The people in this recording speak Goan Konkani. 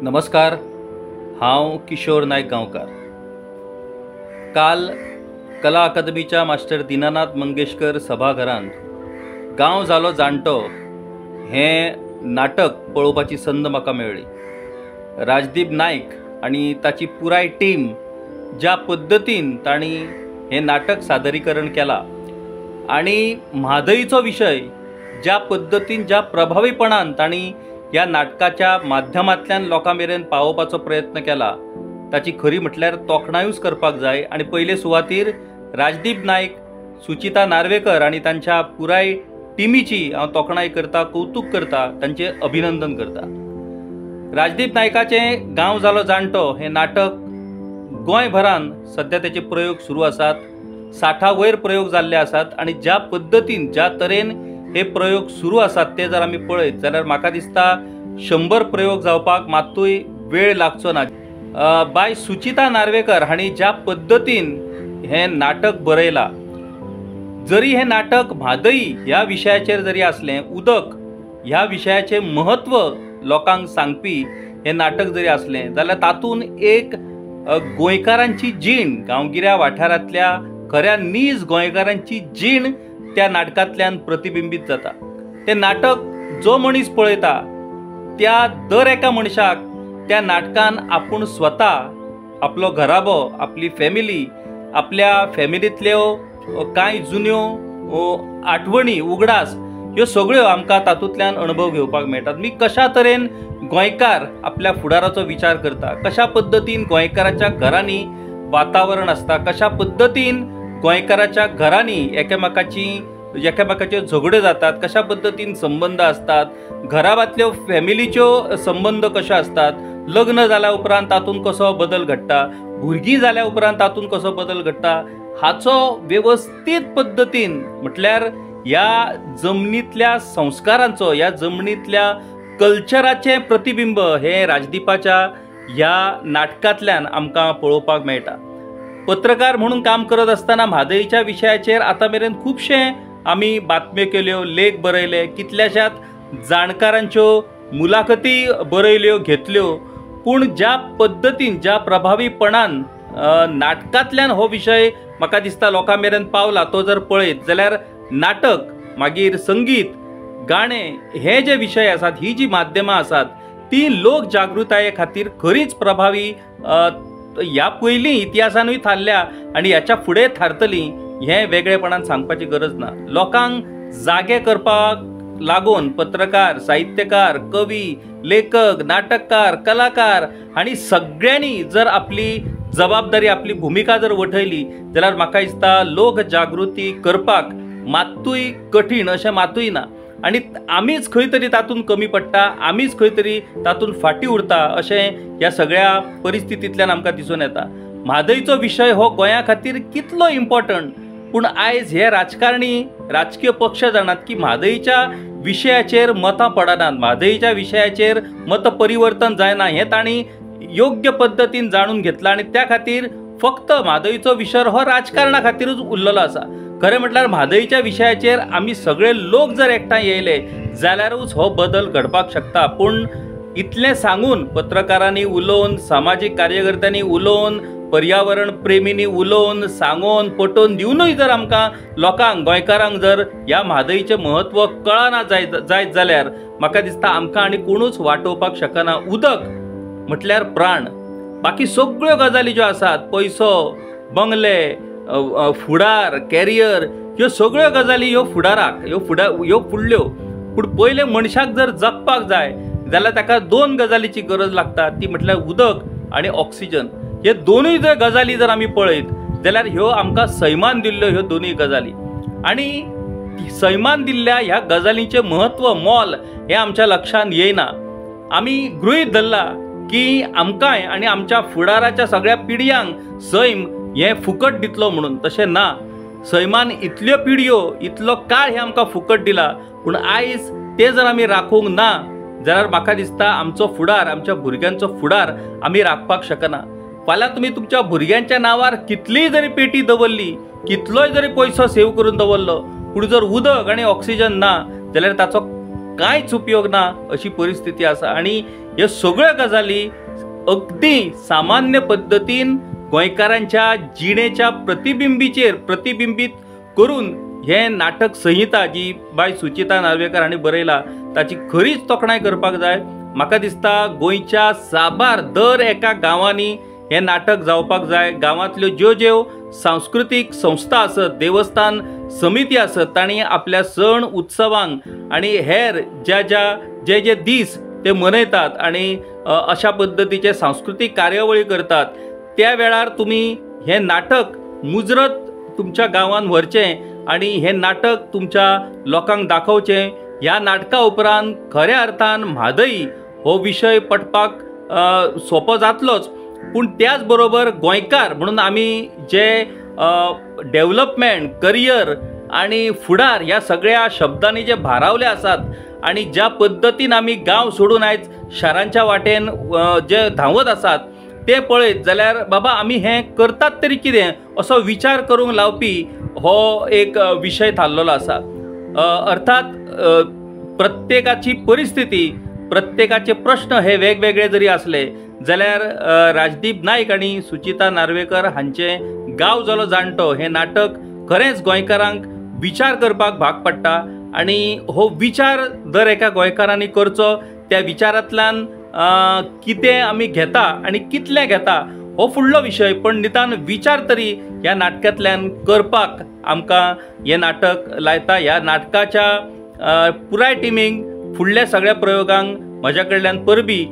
नमस्कार, हांव किशोर नायक गांवकार। काल कला अकादमीच्या मास्टर दीनानाथ मंगेशकर सभाघरांत गांव जालो जाणटो हें नाटक पळोवपाची संद म्हाका मेळ्ळी। राजदीप नायक आनी ताची पुराय टीम ज्या पद्दतीन तांणी हें नाटक सादरीकरण केलां आनी म्हादईचो विशय ज्या पद्दतीन ज्या प्रभावीपणान तांणी ह्या नाटकाच्या माध्यमांतल्यान लोकां मेरेन पावोवपाचो प्रयत्न केला ताची खरी म्हटल्यार तोखणायूच करपाक जाय। आनी पयले सुवातीर राजदीप नायक, सुचिता नार्वेकर आनी तांच्या पुराय टिमीची हांव तोखणाय करता, कौतूक करता, तांचें अभिनंदन करता। राजदीप नायकाचें गांव जालो जाणटो हें नाटक गोंयभरान सद्या तेचे प्रयोग सुरू आसात, 60 वयर प्रयोग जाल्ले आसात आनी ज्या पद्दतीन ज्या तरेन हे प्रयोग सुरू आसात ते जर आमी पळयत जाल्यार म्हाका दिसता 100 प्रयोग जावपाक मात्तूय वेळ लागचो ना। बाय सुचिता नार्वेकर हांणी ज्या पद्दतीन हें नाटक बरयलां, जरी हें नाटक म्हादई ह्या विशयाचेर जरी आसलें, उदक ह्या विशयाचें म्हत्व लोकांक सांगपी हें नाटक जरी आसलें जाल्यार तातूंत एक गोंयकारांची जीण, गांवगिऱ्या वाठारांतल्या खऱ्या नीज गोंयकारांची जीण त्या नाटकांतल्यान प्रतिबिंबीत जाता। तें नाटक जो मनीस पळयता त्या दर एका मनशाक त्या नाटकान आपूण स्वता, आपलो घराबो, आपली फॅमिली, आपल्या फॅमिलींतल्यो कांय जुन्यो आठवणी, उगडास ह्यो सगळ्यो आमकां तातूंतल्यान अणभव घेवपाक मेळटात। मी कशा तरेन गोंयकार आपल्या फुडाराचो विचार करता, कशा पद्दतीन गोंयकाराच्या घरांनी वातावरण आसता, कशा पद्दतीन गोंयकाराच्या घरांनी एकामेकाच्यो झगड्यो जातात, कशा पद्दतीन संबंद आसतात, घराब्यांतल्यो फॅमिलीच्यो संबंद कशे आसतात, लग्न जाल्या उपरांत तातूंत कसो बदल घडटा, भुरगीं जाल्या उपरांत तातूंत कसो बदल घडटा, हाचो वेवस्थीत पद्दतीन म्हटल्यार ह्या जमनींतल्या संस्कारांचो, ह्या जमनींतल्या कल्चराचें प्रतिबिंब हें राजदीपाच्या ह्या नाटकांतल्यान आमकां पळोवपाक मेळटा। पत्रकार म्हणून काम करत आसतना म्हादईच्या विशयाचेर आतां मेरेन खुबशे आमी बातम्यो केल्यो, लेख बरयले, कितल्याशाच जाणकारांच्यो मुलाखती बरयल्यो, घेतल्यो, पूण ज्या पद्दतीन ज्या प्रभावीपणान नाटकांतल्यान हो विशय म्हाका दिसता लोकां मेरेन पावला तो जर पळयत जाल्यार नाटक, मागीर संगीत, गाणें हे जे विशय आसात, ही जी माध्यमां आसात ती लोक जागृताये खातीर खरीच प्रभावी ह्या पयलीं इतिहासानूय थारल्या आनी ह्याच्या फुडें थारतली हें वेगळेपणान सांगपाची गरज ना। लोकांक जागे करपाक लागून पत्रकार, साहित्यकार, कवी, लेखक, नाटककार, कलाकार हांणी सगळ्यांनी जर आपली जबाबदारी, आपली भुमिका जर वठयली जाल्यार म्हाका दिसता लोक जागृती करपाक मात्तूय कठीण अशें मात्तूय ना आनी आमीच खंय तरी तातूंत कमी पडटा, आमीच खंय तरी तातूंत फाटीं उरता अशें ह्या सगळ्या परिस्थितींतल्यान आमकां दिसून येता। म्हादईचो विशय हो गोंया खातीर कितलो इम्पॉर्टंट, पूण आयज हे राजकारणी, राजकीय पक्ष जाणात की म्हादईच्या विशयाचेर मतां पडनात, म्हादईच्या विशयाचेर मत परिवर्तन जायना हें तांणी योग्य पद्दतीन जाणून घेतलां आनी त्या खातीर फक्त म्हादईचो विशय हो राजकारणा खातीरूच उरलेलो आसा। खरें म्हटल्यार म्हादईच्या विशयाचेर आमी सगळे लोक जर एकठांय येयले जाल्यारूच हो बदल घडपाक शकता। पूण इतलें सांगून पत्रकारांनी उलोवन, सामाजीक कार्यकर्त्यांनी उलोवन, पर्यावरण प्रेमींनी उलोवन, सांगून, पटोवन दिवनूय जर आमकां लोकांक, गोंयकारांक जर ह्या म्हादईचें म्हत्व कळना जायत जाल्यार म्हाका दिसता आमकां आनी कोणूच वाटोवपाक शकना। उदक म्हटल्यार प्राण, बाकी सगळ्यो गजाली ज्यो आसात, पयसो, बंगले, फुडार, कॅरियर, ह्यो सगळ्यो गजाली ह्यो फुडाराक, ह्यो फुडल्यो, पूण पयले मनशाक जर जगपाक जाय जाल्यार ताका दोन गजालीची गरज लागता, ती म्हटल्यार उदक आनी ऑक्सिजन। हे दोनूय जर गजाली जर आमी पळयत जाल्यार ह्यो आमकां सैमान दिल्ल्यो ह्यो दोनूय गजाली आनी सैमान दिल्ल्या ह्या गजालींचें म्हत्व, मोल हें आमच्या लक्षांत येयना। आमी गृहीत धरलां की आमकांय आनी आमच्या फुडाराच्या सगळ्या पिढयांक सैम हें फुकट दितलो म्हणून, तशें ना। सैमान इतल्यो पिढयो, इतलो काळ हें आमकां फुकट दिला, पूण आयज तें जर आमी राखूंक ना जाल्यार म्हाका दिसता आमचो फुडार, आमच्या भुरग्यांचो फुडार आमी राखपाक शकना। फाल्यां तुमी तुमच्या भुरग्यांच्या नांवार कितलीय जरी पेटी दवरली, कितलोय जरी पयसो सेव करून दवरलो, पूण जर उदक आनी ऑक्सिजन ना जाल्यार ताचो कांयच उपयोग ना अशी परिस्थिती आसा. आनी ह्यो सगळ्यो गजाली अगदी सामान्य पद्दतीन गोंयकारांच्या जिणेच्या प्रतिबिंबीचेर प्रतिबिंबीत करून हें नाटक संहिता जी बाय सुचिता नार्वेकर हांणी बरयला ताची खरीच तोखणाय करपाक जाय. म्हाका दिसता गोंयच्या साबार दर एका गांवांनी हें नाटक जावपाक जाय. गांवांतल्यो ज्यो ज्यो सांस्कृतीक संस्था आसत, देवस्थान समिती आसत, तांणी आपल्या सण उत्सवांक आनी हेर ज्या ज्या जे जे दीस ते मनयतात आनी अशा पद्दतीचे सांस्कृतीक कार्यावळी करतात त्या वेळार तुमी हें नाटक मुजरत तुमच्या गांवांत व्हरचें आनी हें नाटक तुमच्या लोकांक दाखोवचें. ह्या नाटका उपरांत खऱ्या अर्थान म्हादई हो विशय पटपाक सोंपो जातलोच, पूण त्याच बरोबर गोंयकार म्हणून आमी जे डेव्हलपमेंट, करियर आनी फुडार ह्या सगळ्या शब्दांनी जे भारावले आसात आनी ज्या पद्दतीन आमी गांव सोडून आयज शारांच्या वाटेन जे धांवत आसात ते पळयत जाल्यार बाबा आमी हें करतात तरी कितें असो विचार करूंक लावपी हो एक विशय थारलेलो आसा. अर्थात प्रत्येकाची परिस्थिती, प्रत्येकाचे प्रश्न हे वेगवेगळे जरी आसले जाल्यार राजदीप नायक आनी सुचिता नार्वेकर हांचें गांव जालो जाणटो हें नाटक खरेंच गोंयकारांक विचार करपाक भाग पडटा आनी हो विचार दर एका गोंयकारांनी करचो. त्या विचारांतल्यान कितें आमी घेता आनी कितलें घेता हो फुडलो विशय, पण निदान विचार तरी ह्या नाटकांतल्यान करपाक आमकां हें नाटक लायता. ह्या नाटकाच्या पुराय टिमीक फुडल्या सगळ्या प्रयोगांक म्हज्या कडल्यान परबी.